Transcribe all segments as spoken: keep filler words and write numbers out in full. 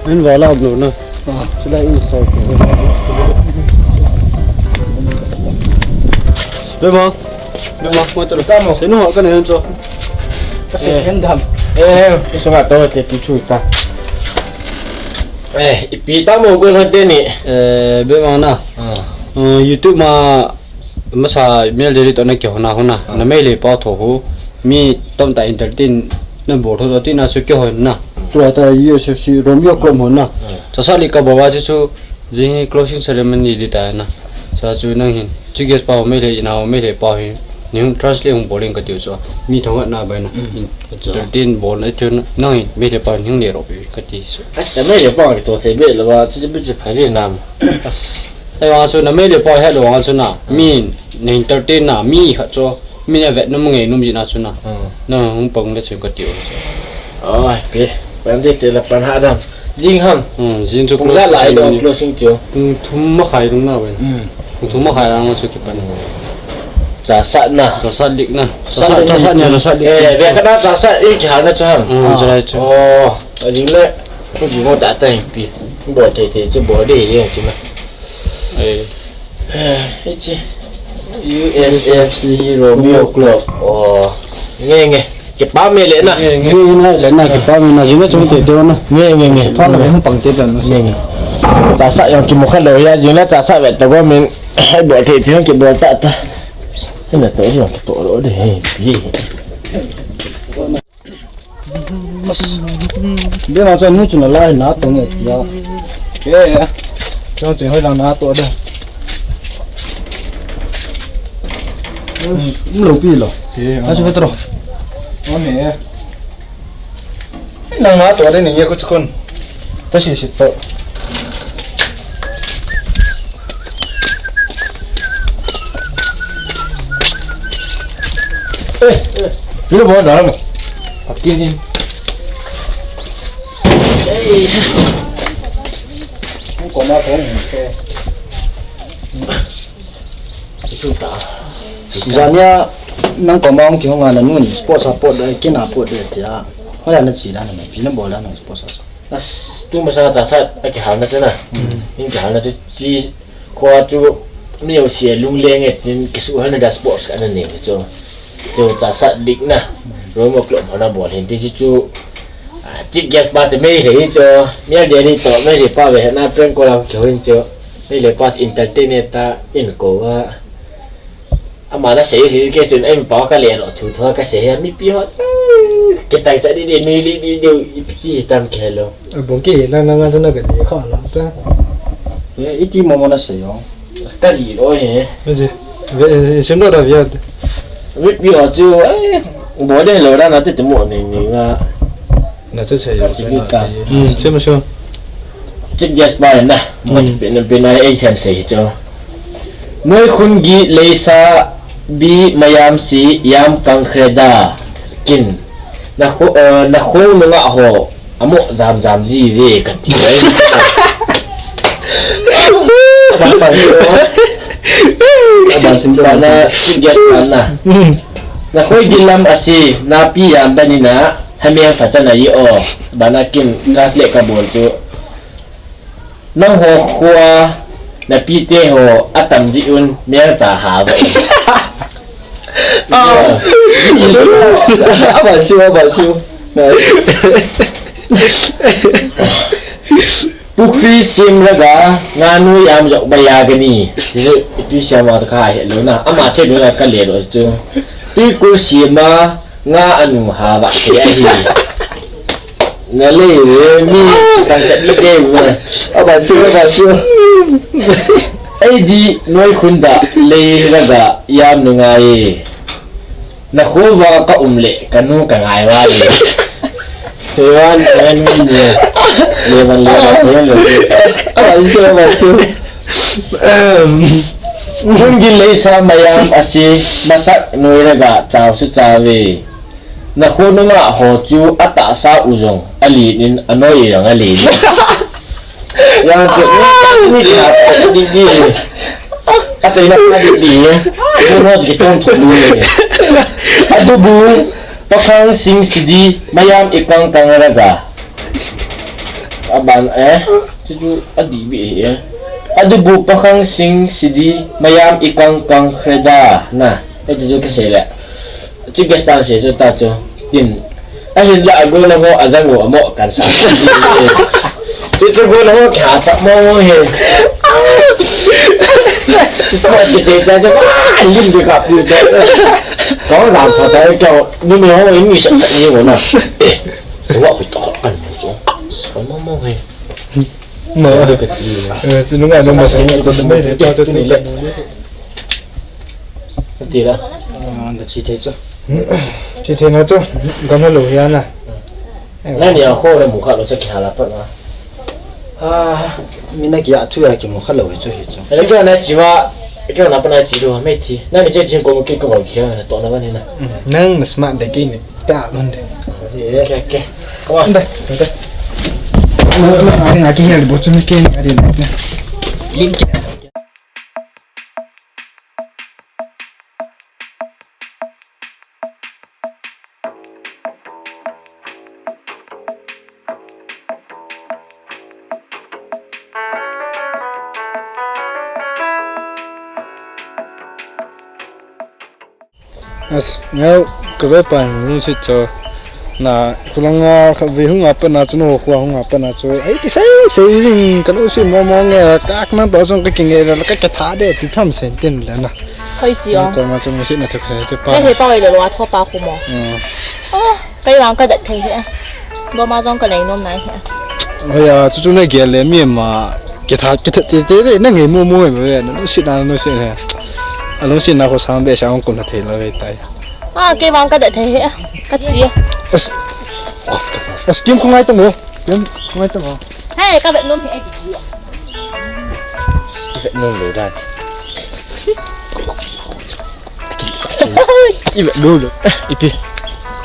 Hin vala upload na. Ah. Sila in sa. Bema. Bema, mata. Tamo. Sino ka na yun so. Kasi Eh. Endam. Eh, isunga to te pichu ta. Eh, ipi tamo ko na teni. Eh, bema na. Ah. Eh, YouTube ma masa mel deli to na kihona hona. Ah. Na mei le pa tho ho. Mi tom ta entertain na bol tho to ti na su kihona. Tua ta U S F C Romeo Club hona. Ah. Chasa li ka bawa chu chu jing hi closing ceremony li ta na. Sa chu nang hin. Chu guest pa mei le ina mei le pa hin. Ni hung translate hung bol in ka tiu chu. Mi thong na bai na. Mm. Entertain bol na chu nang hin mei le pa hin hung le ro pi ka ti chu. Asa mei le pa ki to te be lo wa chu bi chu phai le nam. As. Ai wa chu na mei le pa he lo wa chu na. Mm. Mi na entertain na mi kha chu. Mi na vet num ngei num ji na chu na. Mm. Na hung pang le chu ka tiu chu. Oi, pi. Pan de te la pan ha dam. Jing ham. Hmm, jing chu Pung close la lai ceremony. Dong closing chu. Pung thum ma khai dung na wen. Hmm. Pung thum ma khai ang chu kipan. Chasa na. Chasa lik na. Chasa, chasa nia, chasa lik. Eh, ve ka na chasa in ki hal na chu ham. Hmm, Ah. Chulai chu. Oh, a jing le. Ku ji mo da ta hin pi. Bo te te chu bo de ye chu na. Eh. Eh, hichi. U S F C Romeo Club. Oh. Nge, nge. Kipa me le na. Nge, nge, nge, le na, kipa me na, jing na chung te te na. Nge, nge, nge. Thon na hung pang te te na. Nge, nge. Chasa jong kimu kha lo ya, jing na chasa vet ta go min. Hai bo te te jong kibol ta ta. Ina to jong kito lo de he. Ye. Bema chu nu chu na lai na tong e tia. Ye, ye. Chong ching hoi lang na to de. Um lo pi lo. Ye, Achu vetro. Ame. Nang na to de ni ye ko chukun. Ta si si to. Eh, eh, pila bo na mo. Akin in. Ko ma ko. Itu ta. Jania nang ko ma ki hong ana nun sports a pot de kina pot de tia. Hala na chi la na pi na bol la na sports a. As, tu masa chasa a kihal na chu na. Hmm. In kihal na chu chi ko chu mi yo si lung le nge tin kisu hana da sports ka na ne chu. Chu chasa dik na. Romeo Club hana bol hin ti chu chu. Ah, chief guest pa chu mei le chu. Mi a de ri to mei le pa ve na prank ko la ki hin chu. Mei le pa entertainer ta in ko wa. Ama na sei sei ke chun em pa ka le lo thu thu ka sei ha mipi ho. Ke tai cha di di nui di di di ipi ti tam ke lo. Bo ke na na nga na ka ni kha la ta. E iti mo mo na sei yo. Ka ji lo he. Ji. Ve sim lo ra via. Mipi ho chu ai. Bo de lo ra na te te mo ni ni nga. Na chu sei yo. Ka ji ta. Hmm, sei mo sei. Chief guest pa na. Mo pe na pe na ei chan sei chu. Noi khun gi leisa bi mayam si yam kang khreda kin na khu eh, na khu nunga ho amo jam jam ji ve ka ti. Ba ba si o. Ba ba si o. Ba na si gas ba na. Na khoi gi lam asi na pi yam ba ni na ha me sa cha na yi o. Ba na kin translate ka bol chu. Nang ho khua na pi te ho a tam ji un mel cha ha ba. Ah. Aba siu, aba siu. Pukhri sim raga nga nu yam jok ba ya gani. Ji tu siam ma ka he lo na. Ama se lo na ka le lo chu. Tui kul sim ma nga anu ha ba ke ahi. Na le mi tang cha di de ma. Aba siu, aba siu. Ei di noi khun da le raga yam nu ngai. Na khu va ka um le ka nu ka ngai va le. Sewan sewan mi ni. Le van le van le le. Aba siu, aba siu. Khun gi leisa mayam asi masak noi raga chau su chau ve. Na khu nunga ho chu a tahsa u jong a li nin a noi jong a li nin. Yang chu ni ni ka di di. A chai na ka di di. Khu no ki tong thu ni. A du bu pa khang sing si di mayam i kang kang ra ga. Aban, eh, chuchu adih bih hi, eh. Adubu pakhang sing sidi mayam ikang kang khreda na. Eh, chuchu kasei le. Chief guest pan sei chu ta chu. Tin. Ahinla agol ho ajang u amo kan sa. Chuchu gol ho kya chak mo he. Christmas ke te cha cha, ah, lim ke kap tu. Kong jam tho ta kya ni me ho ni sa sa ni ho na. Wa hui ta kan chu. Sa mo mo he. Ma. Eh, chu nunga nung ma sa ni ko mai le ta chu tu le. Ti la. Ah, da chi thei chu. Chi thei na chu. Gam na lo hi ana. Nani a kho le mu kha lo chu ki hala pa na. Ah, mi na ki a thu ya ki mu kha lo hi chu hi chu. Ele kyo na chi wa, kyo na pa na chi lo me thi. Nani che jin ko mu ki ko ba ki to na ba ni na. Nang na smart de ki ni. Ta don de. Ye. Ke, ke. Wa. Nda, nda. Nda, nda, nda, nda, ki hel bo chu ni ke ni a de na. Lim ke. As, ngau, ka ve pa ni si cho. Na, kulanga ka ve hung apa na chu no, kua hung apa na chu. Ai, ki sai, sai ring, ka lo si mo mo nge, ka ak na to song ka ki nge, ka ka tha de, ti tham sen tin le na. Hoi chi ong. Ko ma chu mo si na chu sa chu pa. He he pa wai le lo a tho pa khu mo. Mm. Ah. Kei vang ka vet thei hi. Doma jong ka nei nom nai hi. Hoi a, chu chu na gel le mi ma. Kitha, kitha, te, te, te, na ngei mo mo mo, na, na si na, na si na. A lo si na ko sang be sa ong kun na thei lo ve tai. Ah, kei vang ka vet thei hi. Ka chi. As, as kim ko ngai ta mo. Kim ko ngai ta mo. Hey, ka vet nom hi. Ki vet nom lo dan. Ibe dulu. Ipi.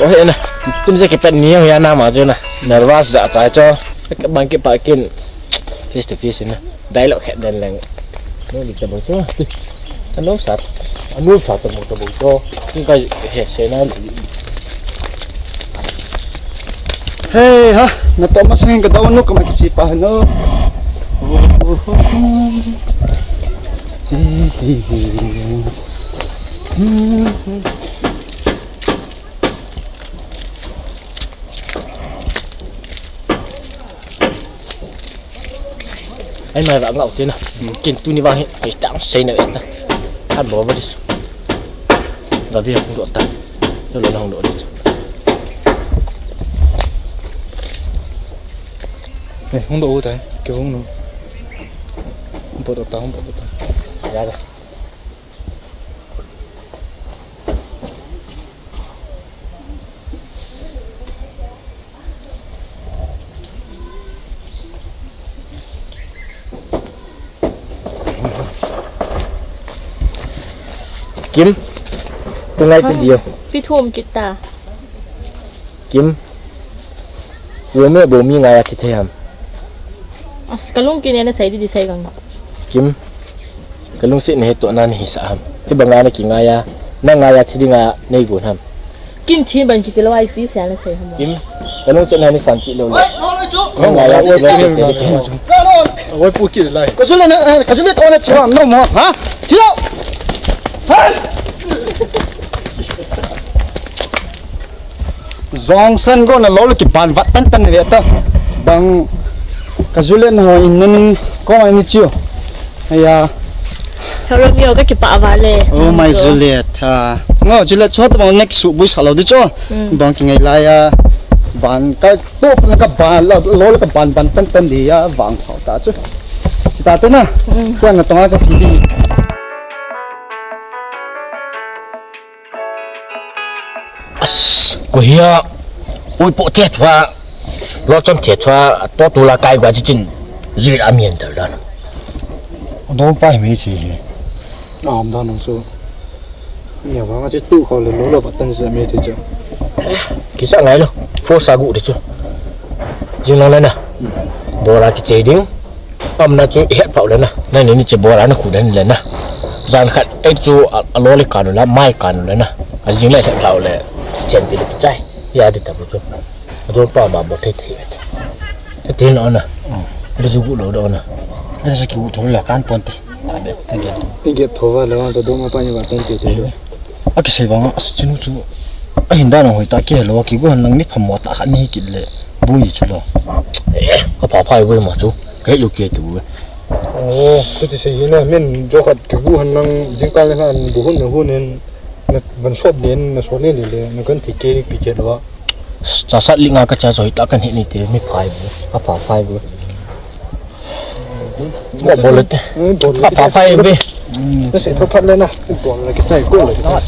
Oh, ya na. Tum je ke pen ni yang ya na ma je na. Nervous ja cha cho. Bang ke pa kin. Face to face na. Dialogue het den leng. No di ta bo cho. Ano sat. Ano sat mo to bo cho. Kin ka he se na. Hey, ha, na to masang ka daw no ka makichi pa no. Ai mai va ngau te na. Kin tuni va he, he tang sei na ve ta. Han bo ba dis. Ga vi hung do ta. Lo lo na hung do dis. Eh, hung do ta. Ke hung no. Hung bo do ta, hung bo do ta. Ya da. Kim, tu ngai pi dio. Pi thum kita. Kim, wo me bo mi ngai a ki the ham. As kalung kine na sai di di sai gang. Kim, Ka lungset na hi toh na nahi sa ham. Hibanga na kingai a, na ngai a thi dinga nei gon ham. Kin thi ban kiti lou a ipi sia na sei ham. Kim, ka lungset na hi san ti lou le. Na ngai a thi lou le. Oi, pu ki lai. Ka jule na, ka jule to na chuan no mo, ha? Thi lou. Ha! Jongsan go na lou le kiban vat tan tan ve ta. Bang ka Juliet ho in nen ko mai ni chu. Aya. Romeo ka kipa va le. Oh my Juliet. Ha. Ngo Juliet chu ta bang next su bui sa lou di chu. Bang ki ngai lai a. Ban ka to ka ban la lou le ka ban ban tan tan di a vang phau ta chu. Kita te na. Ko na tonga ka thi di. As, ko hia, ui po te thua, lo chom te thua, to tu la kai gua chi chin, zui a mien tar dan. Do pai mi thi hi. Am dan so. Nia wa nga chi tu kho le lo lo pa tan sa mi thi cha. Ki sa ngai lo, fo sa gu de chu. Jing lo na na. Bo la ki che ding. Amna chu i het pau le na. Na ni ni che bora na khu den le na. Jan khat ei chu a, a lo le kan le mai kan le na. A jing le het pau le. Chen pi le ki chai. Ya di ta bu chu. A do pa ma bo thei thei. Tin ona. Ada jugu lo da ona. Ada saki u thol la kan pon te. Abe, thank you. Thank you, thova la wan sa do ma pa ni ba thank you, thank you. Aki sei banga, as chinu chu. Ahin da na hoi ta ki hello, ki go han nang ni phamo ta kha ni ki le. Bui chu lo. Eh, ka pa pa bui ma chu. Ka yu ke tu. Oh, tu ti sei na, min jo khat ki go han nang jingkal le han bu hun na hun en. Na van sop den, na so le le le, na kan ti ke pi ke lo. Cha sat li nga ka cha soi ta kan he ni te, mi phai bu, a pha phai bu. Mo bol le te. A pha phai be. Ka se to phat le na. Bol le ke chai ko le ke chai.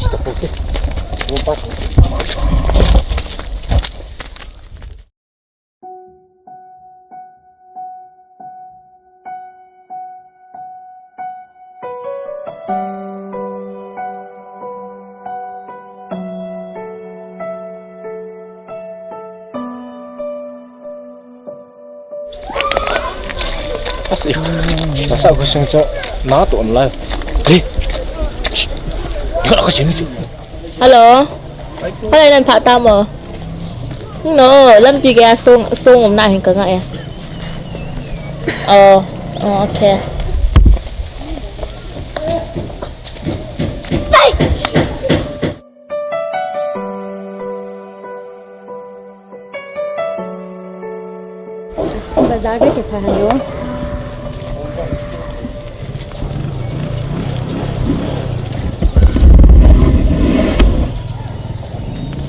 Asi, masa ko sung cho na to online. Hey. Ka ka sini chu. Hello. Hello, nan pha ta mo. No, lampi kaya sung, sung um na hin ka nga ya. Oh, oh, okay. Bazar ka kipha hayo.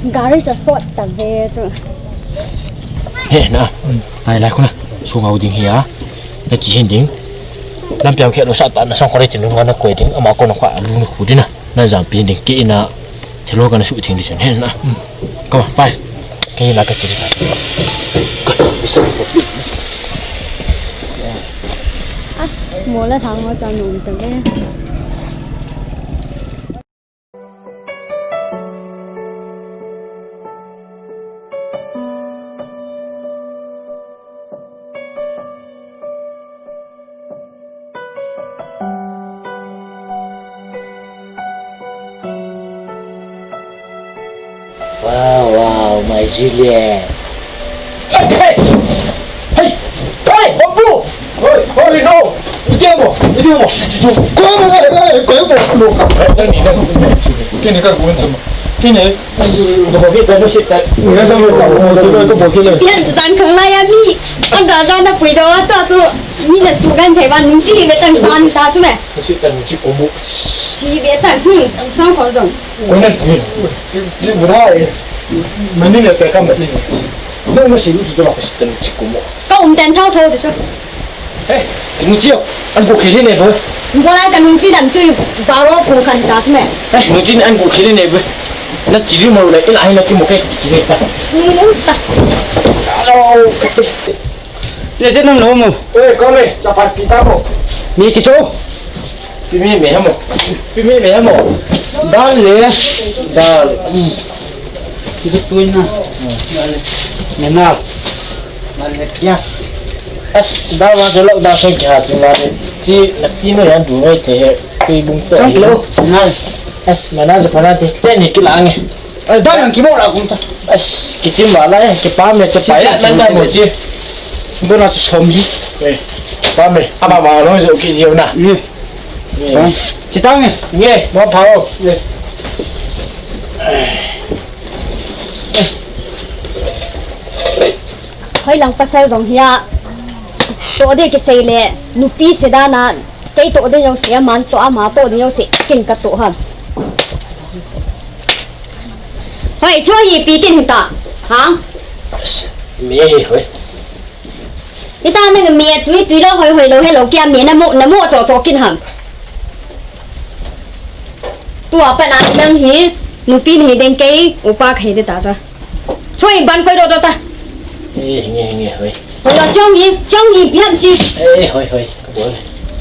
Gari cha sot ta ve chu. He na, ai lai khuna. Su ngau ding hi a. Na chi hin ding. Lam piang khe lo sa ta na sang khore tin na koi ding. Ama ko na kwa lu na khu ding na. Na jam pi ding ke ina thelo ka na su thing di chen hen na. Come on, five. Ke ina ka chiri. As, mo la thang ho chan nung ta le. Wow, wow, my Juliet. Hey, hey, hey, hey, Bambu! Oi, oi, no! Iti mo, iti mo. Ko mo, ko mo, ko mo. Hey, nang ni, nang ni. Kini ka gun suma. Kini. Ka bokit ka, nusit ka. Yan zan khang lai a mi. An da zan na pui da wa ta chu. Mi na su gan thei ban nung chi ve tang san ta chu me. Nusit ka nung chi ko mo. Chi ve tang hi, ang sang khor jong. Ko na ti. Ji bu dai. Mani ne te ka mani. Ne na si lu chu la. Nusit ka nung chi ko mo. Ka um ten thau thau ti chu. He, ka nung chi, an ko kheli ne bo. Bo lai ka nung chi dan tui baro ko khan ta chu me. He, nung chi an ko kheli ne bo. Na chi ri mo le, in ai na ki mo ke chi ne ta. Ni lu ta. Hello. Ye je nam lo mo. Oi, ko me, cha pa pi ta mo. Mi ki cho. Pi mi me ha mo. Pi mi me ha mo. Dal le. Dal. Ki tu na. Me na. Yes. As, da ma se lok da se kya chi ma ni. Chi na pi no yan du ngai te he. Pi bung to. Kam lo. Na. As, ma na je pa na te te ni ki la nge. Eh, da yang ki mo la kum ta. As, ki chi ma la e, ki pa me te pa ya man da mo chi. Bo na chu som hi. Eh, pa me. Ama ma lo zo ki ji na. Ni. Chi tang e. Nge, mo pa o. Hoi lang pasal jong hia. To de kisei le, nupi se da na, kei to de jong se, man to ama to de jong se, kin ka to ham. Hoi, cho hi pi kin ta. Ha? Me hi hoi. Ita nang me tui tui lo hoi hoi lo he lo kia me na mo, na mo cho cho kin ham. Tua pa na nang hi, nupi ni deng kei, upa khai de ta cha. Choi ban koi do do ta. Eh, nge, nge, hoi. Hoi lo chong hi, chong hi biam chi. Eh, hoi, hoi. Ka bol.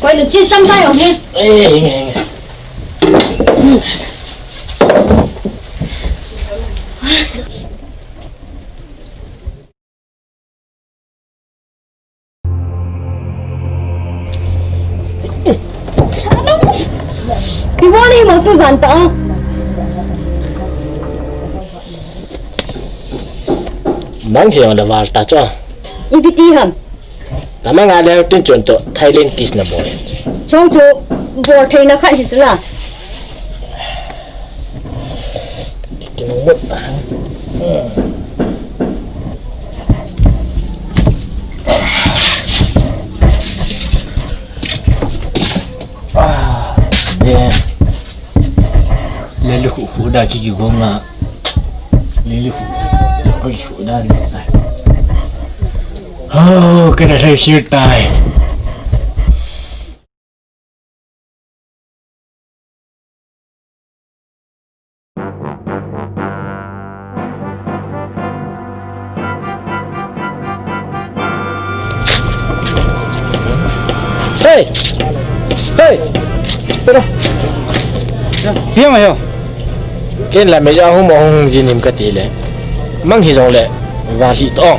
Koi nu chin cham tai ho hi. Eh, nge, nge. Pi bol hi mo tu jan ta. Nang hi ang da val ta cha. Ipi ti ham? Tama nga le tin chun to Thailand kiss na bol. Chong chu bol thei na khat hi chu la. Kinung mut. Ah, damn. Lele khu khu da ki ki gonga. Lele khu khu da ni. Oh, kena saya sirtai. Hey! Hey! Pero. Piang ayo. Ken la me ja hung mo hung jinim ka ti le. Mang hi jong le. Va hi to.